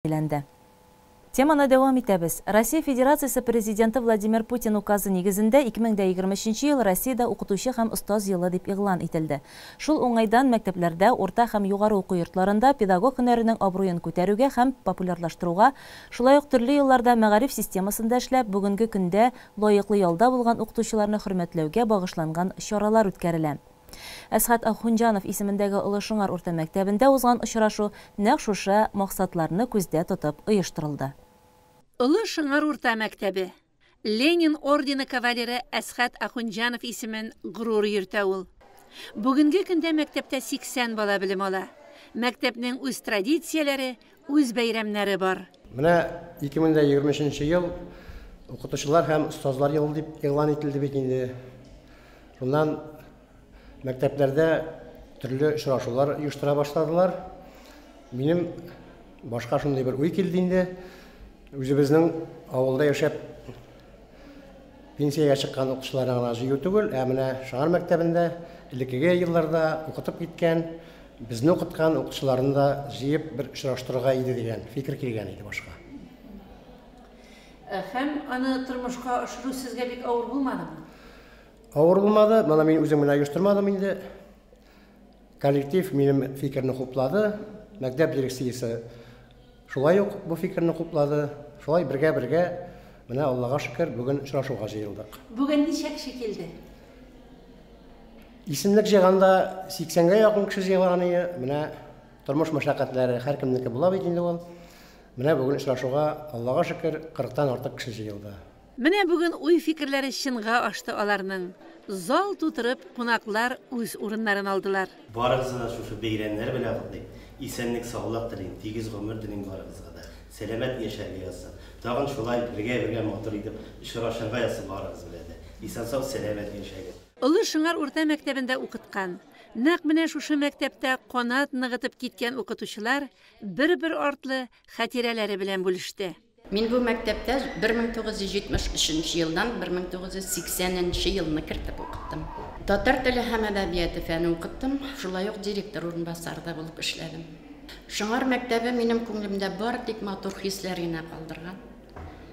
Билгеләнде. Теманы дәвам итәбез. Россия Федерациясе Президенты Владимир Путин указы нигезендә 2023 ел Россиядә укытучы һәм остаз елы дип игълан ителде. Шул уңайдан мәктәпләрдә, урта һәм югары уку йортларында педагог һөнәренең абруен күтәрүгә һәм популярлаштыруга, шулай ук төрле елларда мәгариф системасында эшләп, бүгенге көндә лаеклы ялда булган укытучыларны хөрмәтләүгә багышланган чаралар үткәрелә. Әсхәт Ахунҗанов исемендәге Олы Шыңар урта мәктәбендә узган очрашу нәкъ шушы максатларны күздә тотып оештырылды. Олы Шыңар урта мәктәбе. Ленин ордены кавалеры Әсхәт Ахунҗанов исемен горур йөртә ул. Бүгенге көндә мәктәптә 80 бала белем ала. Мәктәпнең үз традицияләре, үз бәйрәмнәре бар. Менә 2023 ел укытучылар һәм остазлар елы дип игълан ителде бит инде. Шуннан мәктәпләрдә төрле очрашулар оештыра башладылар. Минем башка шундый бер уй килде инде. Үзебезнең авылда яшәп пенсиягә чыккан укытучыларны гына җыю түгел, ә менә Шыңар мәктәбендә элеккеге елларда укытып киткән, безне укыткан укытучыларны да җыеп бер очраштырырга иде дигән фикер килгән иде башка. Һәм аны тормышка ашыру сезгә бик авыр булмадымы? Авыр булмады, моны мин үзем генә оештырмадым инде. Коллектив минем фикерне хуплады. Мәктәп дирекциясе шулай ук бу фикерне хуплады. Шулай бергә-бергә, менә Аллага шөкер, бүген очрашуга җыелдык. Бүген ничә кеше килде? Исемлек җыйганда 80-гә якын кеше җыелган иде. Менә тормыш мәшәкатьләре һәркемнеке була бит инде ул. Менә бүген очрашуга, Аллага шөкер, 40-тан артык кеше җыелды. Менә бүген уй-фикерләре чынга ашты аларның. Зал тутырып, кунаклар үз урыннарын алдылар. Барыгызны да шушы бәйрәмнәр белән котлыйм. Исәнлек-саулык телим, тигез гомер телим барыгызга да. Сәламәт яшәргә язсын. Тагын шулай бергә-бергә матур итеп очрашырга язсын барыгыз белән дә. Исән-сау, сәламәт яшәгез. Олы Шыңар урта мәктәбендә укыткан, нәкъ менә шушы мәктәптә канат ныгытып киткән укытучылар бер-бер артлы хатирәләре белән бүлеште. Мин бу мәктәптә 1973 елдан 1980 нче елны кертеп укыттым. Татар теле һәм әдәбияты фәне укыттым, шулай ук директор урынбасары да булып эшләдем. Шыңар мәктәбе минем күңелемдә бары тик матур хисләр генә калдырган.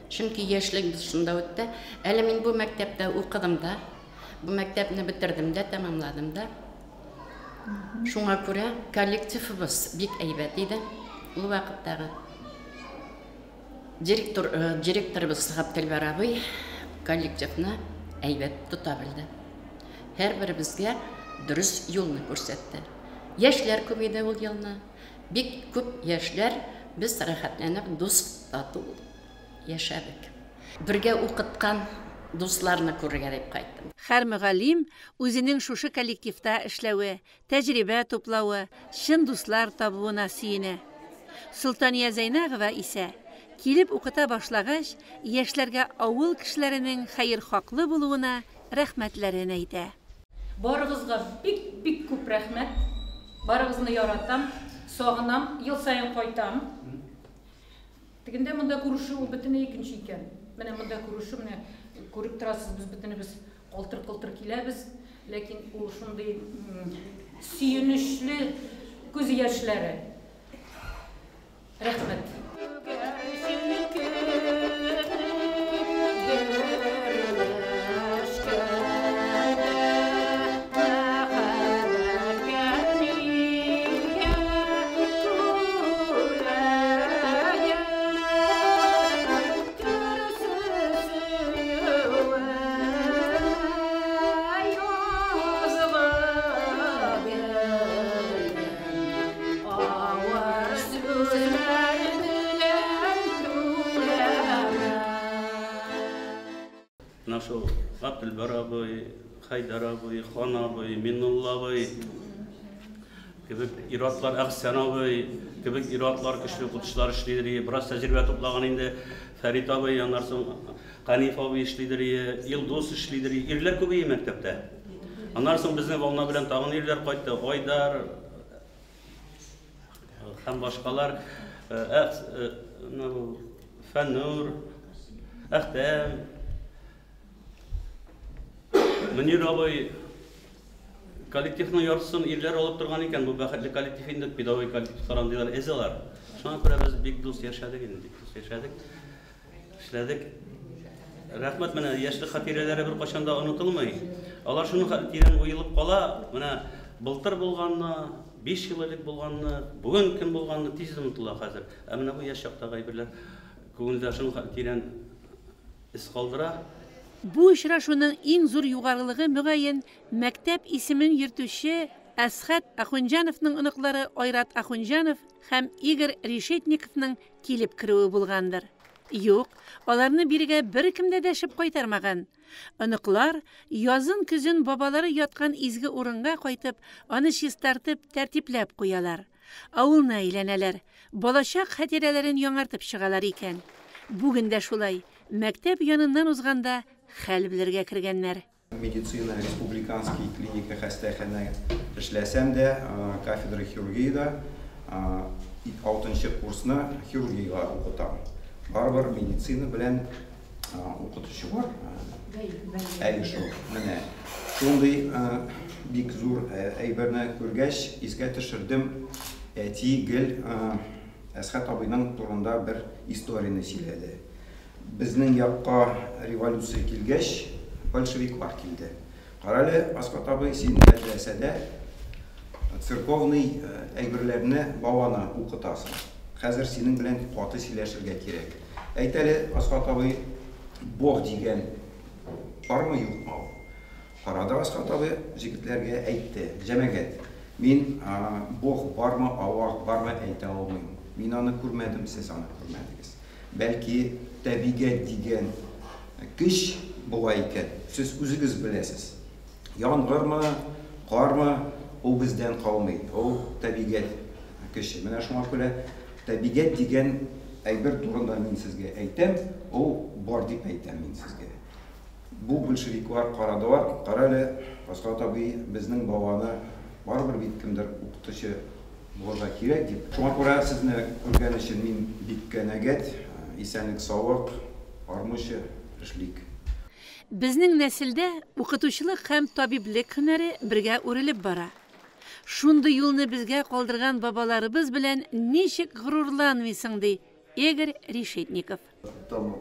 Чөнки яшьлек без шунда үтте. Әле мин бу мәктәптә укыдым да, бу мәктәпне бетердем дә, тәмамладым да. Шуңа күрә коллективыбыз бик әйбәт иде ул вакыттагы. Директор, директорыбыз Габделбәр абый коллективны әйбәт тота белде. Һәрберебезгә дөрес юлны күрсәтте. Яшьләр күп иде ул елны. Бик күп яшьләр, без рәхәтләнеп дус, тату яшәдек. Бергә укыткан дусларны күрергә дип кайттым. Һәр мөгаллим үзенең шушы коллективта эшләве, тәҗрибә туплавы, чын дуслар табуына сөенә. Солтания Зәйнәгова исә, килеп укыта башлагач, яшьләргә авыл кешеләренең хәерхаклы булуына рәхмәтләрен әйтә. Барыгызга бик-бик күп рәхмәт. Барыгызны яратам, сагынам, ел саен кайтам. Тегендә монда күрешү ул бөтенләй икенче икән. Менә монда күрешү, менә күреп торасыз, без бөтенебез калтыр-кылтыр киләбез, ләкин ул шундый сөенечле күз яшьләре. Рәхмәт. Менә шул Габделбәр абый, Хәйдәр абый, Хан абый, Миннулла абый кебек ир-атлар, Әхсән абый кебек ир-атлар, көчле укытучылар эшлидер ие. Бераз тәҗрибә туплаган инде Фәрит абый, аннан соң Хәниф абый эшлидер ие, Илдус эшлидер ие. Ирләр күп ие мәктәптә. Аннан соң безнең волна белән тагын ирләр кайтты. Айдар һәм башкалар. Фәннур, Әхтәм, Мөнир абый коллективның яртысын ирләр алып торган икән. Бу бәхетле коллектив инде, педагогик коллективлар андыйлар эз алар. Шуңа күрә без бик дус яшәдек инде, бик дус яшәдек. Эшләдек. Рәхмәт, менә яшьлек хатирәләре беркайчан да онытылмый. Алар шуның хәтле тирән уелып кала, менә былтыр булганны, 5 ел элек булганны, бүген кем булганны тиз онытыла хәзер. Ә менә бу яшь чактагы әйберләр күңелдә шуның хәтле тирән эз калдыра. Бу очрашуның иң зур югарылыгы, мөгаен, мәктәп исемен йөртүче Әсхәт Ахунҗановның оныклары Айрат Ахунҗанов һәм Игорь Решетниковның килеп керүе булгандыр. Юк, аларны бирегә беркем дә дәшеп кайтармаган. Оныклар, язын-көзен бабалары яткан изге урынга кайтып, аны чистартып, тәртипләп куялар. Авылны әйләнәләр, балачак хатирәләрен яңартып чыгалар икән. Бүген дә шулай, мәктәп яныннан узганда хәл белергә кергәннәр. Медицина республиканский клиника хастаханә эшләсәм дә, кафедра хирургиядә алтынчы курсны хирургиягә укытам. Барыбер медицина белән укытучы бар. Әйе шул. Менә шундый бик зур әйберне күргәч, искә төшердем. Әти гел Әсхәт абыйның турында бер историяне сөйләде. Безнең якка революция килгәч, большевиклар килде. Карале, Асхат абый, син мәдрәсәдә церковный әйберләрне баланы укытасың. Хәзер синең белән каты сөйләшергә кирәк. Әйт әле, Асхат абый, Бог дигән бармы, юкмы ул? Карады Асхат абый, җегетләргә әйтте, Җәмәгать, мин Бог бармы, Аллаһ бармы әйтә алмыйм. Мин аны күрмәдем, сез аны күрмәдегез. Бәлки, тәбигать дигән көч була икән, сез үзегез беләсез. Яңгырмы, кармы, ул бездән калмый, ул тәбигать көче. Менә шуңа күрә тәбигать дигән әйбер турында мин сезгә әйтәм, ул бар дип әйтәм мин сезгә. Бу большевиклар карадылар, карале, Асхат абый, безнең баланы барыбер бит кемдер укытучы булырга кирәк дип. Шуңа күрә сезне күргән өчен мин бик канәгать. Исәнлек-саулык, армыйча эшлик. Безнең нәселдә укытучылык һәм табиблек һөнәре бергә үрелеп бара. Шундый юлны безгә калдырган бабаларыбыз белән ничек горурланмыйсың, ди Игорь Решетников. Там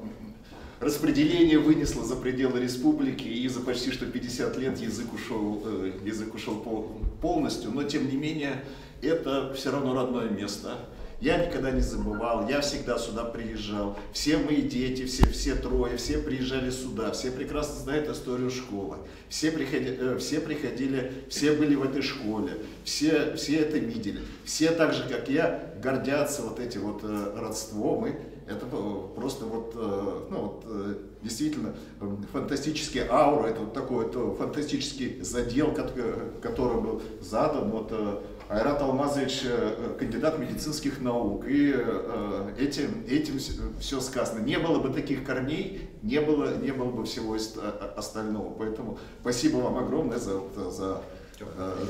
распределение вынесло за пределы республики, и за почти что 50 лет язык ушел, язык ушел полностью, но тем не менее это все равно родное место. Я никогда не забывал, я всегда сюда приезжал. Все мои дети, все, все трое, все приезжали сюда, все прекрасно знают историю школы. Все, приходи, все приходили, все были в этой школе, все, все это видели. Все так же, как я, гордятся вот этим вот родством. И это просто вот, ну, вот действительно фантастический аура, это вот такой вот фантастический задел, который был задан. Вот Айрат Алмазович кандидат медицинских наук, и этим, этим все сказано. Не было бы таких корней, не было, не было бы всего остального. Поэтому спасибо вам огромное за, за,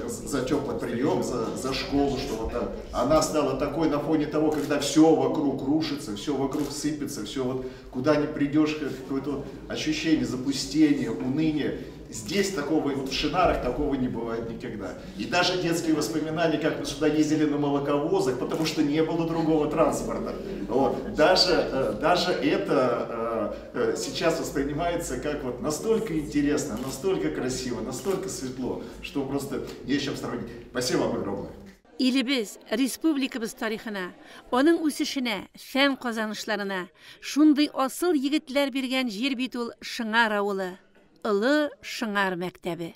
за теплый прием, за, за школу, что вот она стала такой на фоне того, когда все вокруг рушится, все вокруг сыпется, все вот куда ни придешь, какое-то ощущение запустения, уныния. Здесь такого, вот в Шинарах такого не бывает никогда. И даже детские воспоминания, как мы сюда ездили на молоковозах, потому что не было другого транспорта. Вот. Даже, даже это сейчас воспринимается как вот настолько интересно, настолько красиво, настолько светло, что просто не с чем сравнить. Спасибо вам огромное. Илебез, республикабыз тарихына, аның үсешенә, фән казанышларына шундый асыл егетләр биргән җир бит ул Шыңар авылы, Олы Шыңар мәктәбе.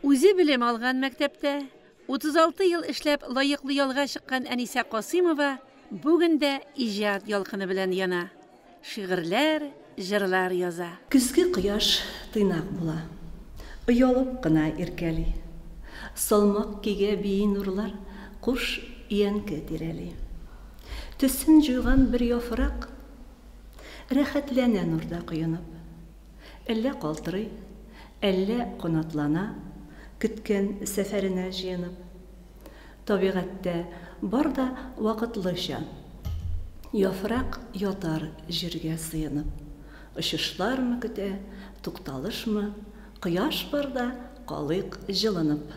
Үзе белем алган мәктәптә 36 ел эшләп лаеклы ялга чыккан Әнисә Касыймова бүген дә иҗат ялкыны белән яна. Шигырьләр, җырлар яза. Көзге кояш тыйнак була. Оялып кына иркәли. Салмак көйгә бии нурлар куш өянке тирәли. Төсен җуйган бер яфрак рәхәтләнә нурда коенып. Әллә калтырый, Әллә канатлана, көткән сәфәренә җыенып? Табигатьтә бар да вакытлыча. Яфрак ятар җиргә сыенып. Очышлармы көтә, тукталышмы, Кояш барда калыйк җылынып.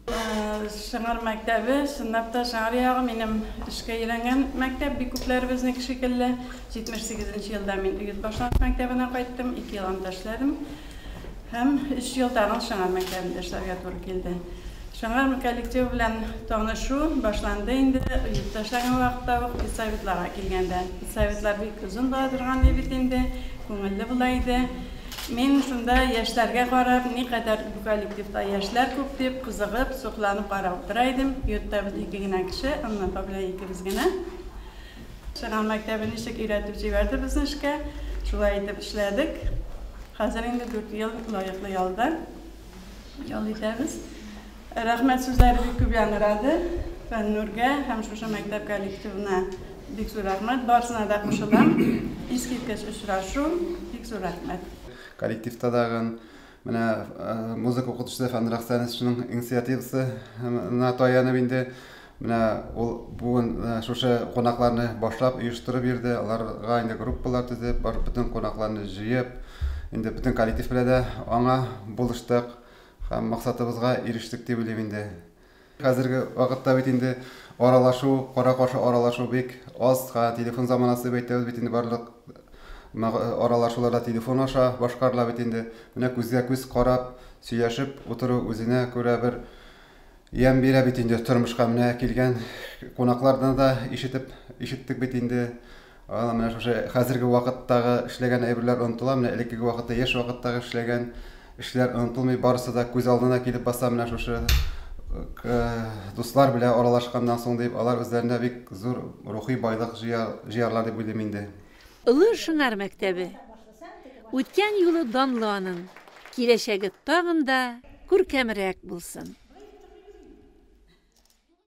Шыңар мәктәбе, чынлап та, Шыңар ягы минем эшкә өйрәнгән мәктәп, бик күпләребезнеке шикелле. 78 нче елда мин Өгет башлангыч мәктәбенә кайттым, ике ел анда эшләдем. Һәм өч ел тагын Шыңар мәктәбендә эшләргә туры килде. Шыңар коллективы белән танышу башланды инде Өетта эшләгән вакытта ук, педсоветларга килгәндә. Педсоветлар бик озын була торган иде бит инде, күңелле була иде. Мин шунда яшьләргә карап, никадәр бу коллективта яшьләр күп дип, кызыгып, сокланып карап утыра идем. Йортта без ике генә кеше, Анна апа белән икебез генә. Шыган мәктәбе ничек өйрәтеп җибәрде безне эшкә, шулай итеп эшләдек. Хәзер инде дүрт ел лаеклы ялда ял итәбез. Рәхмәт сүзләре бик күп яңгырады. Фәннүргә һәм шушы мәктәп коллективына бик зур рәхмәт. Барысына да кушылам. Искиткеч очрашу. Бик зур рәхмәт. Коллективта тагын менә музыка укытучысы Фәннур Әхсәновичның инициативасына таянып инде менә ул бүген шушы кунакларны башлап оештырып йөрде. Аларга инде группалар төзеп, бар бөтен кунакларны җыеп, инде бөтен коллектив белән дә аңа булыштык. Һәм максатыбызга ирештек дип уйлыйм инде. Хәзерге вакытта бит инде аралашу, кара-каршы аралашу бик аз. Ха, телефон заманасы дип әйтәбез бит инде барлык аралашулар да телефон аша башкарыла бит инде. Менә күзгә-күз карап, сөйләшеп утыру үзенә күрә бер ямь бирә бит инде тормышка. Менә килгән кунакларны да ишетеп, ишеттек бит инде. Ана менә шушы хәзерге вакыттагы эшләгән әйберләр онытыла, менә элеккеге вакытта, яшь вакыттагы эшләгән эшләр онытылмый, барысы да күз алдына килеп баса менә шушы дуслар белән аралашканнан соң дип, алар үзләренә бик зур рухи байлык җыярлар дип уйлыйм инде. Олы Шыңар мәктәбе. Үткән юлы данлы аның, киләчәге тагын да күркәмрәк булсын.